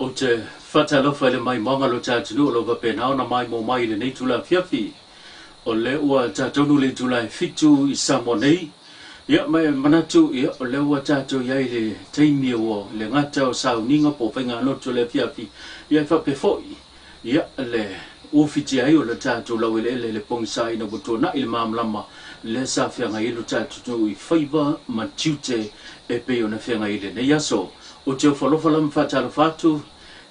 Ou te faatalofa i le maimoaga o lo ta atunuu o lo o faapena ona maimoa mai i lenei itula afiafi. O lea ua tatou le itula e 7 i Samoa nei. Ia, ma e manatu, ia, o lea ua tatou i ai i le taimi ua le gata o sauniga po o faiganotu o le afiafi, ia e faapea foi, ia, le ufitia ai o le tatou laueleele i le pogisaina ua tuanai le malamalama lea sa feagai ai lo tatou atunuu i faiva ma tiute e pei ona feagai i lenei aso. Ou te ofo alofa la ma faatalofa atu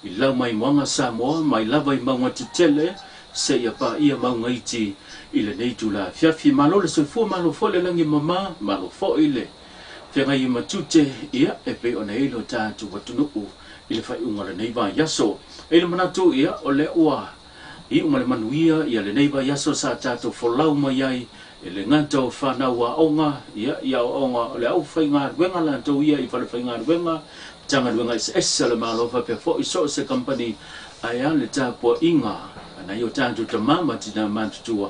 i lau maimoaga Samoa mai lava i mauga tetele seia paia mauga iti i lenei itula afiafi. Malo le soifua, malo foi le lagi e mama, malo foi le feagai ma tiute, ia, e pei ona i ai lo tatou atunuu i le faaiuga o lenei vaiaso. E i le manatu, ia, o lea ua iu ma le manuia ia lenei vaiaso sa tatou folau mai ai e le gata o fanau aoga, ia, i aoaoga o le aufaigaluega latou ia i falefaigaluega, Matagaluega eseese a le Malo faapea foi so o se kamupani, ae a le tapuaiga a nai o tatou tama ma tina matutua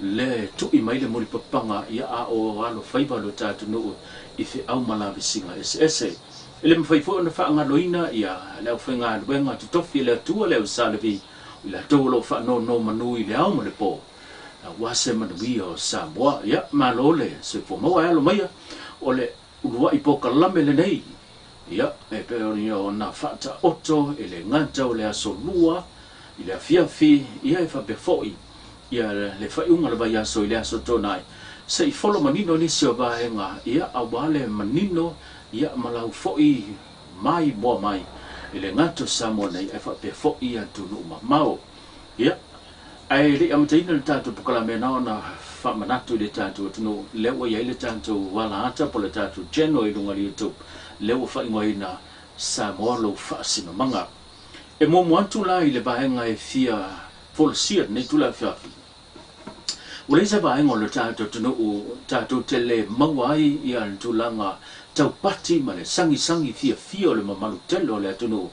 lea e tui mai le mulipapaga, ia, a o alofaiva lo tatou nuu i feau ma lavesiga eseese. E le mafai foi ona faagaloina ia le aufaigaluega totofi e le Atua le au Salevi, o i latou o lo o faanonomanu i le ao ma le po aua se manuia o Samoa. Ia, malo le soifua maua e alo maia o le uluai polokalame lenei, ia, e pei ona faataoto e le gata o le aso Lua i le afiafi, ia, e faapea foi ia le faaiuga o le vaiaso i le aso Toonai, se i folo manino nisi o vaega, ia, aua le manino, ia, ma lau foi mai moa mai i le gata o Samoa nei ae faapea foi atunuu mamao. Ia, ae le i amataina le tatou polokalame, na ona faamanatu i le tatou atunuu lea ua i ai le tatou alaata po o le tatou channel i luga o le YouTube lea ua faaigoaina Samoa Lou Faasinomaga. E muamua atu la i le vaega e fia folasia lenei itula afiafi. Ua leai se vaega o le tatou atunuu tatou te le maua ai ia le tulaga taupati ma le sagisagi fiafia o le mamalu tele o le atunuu.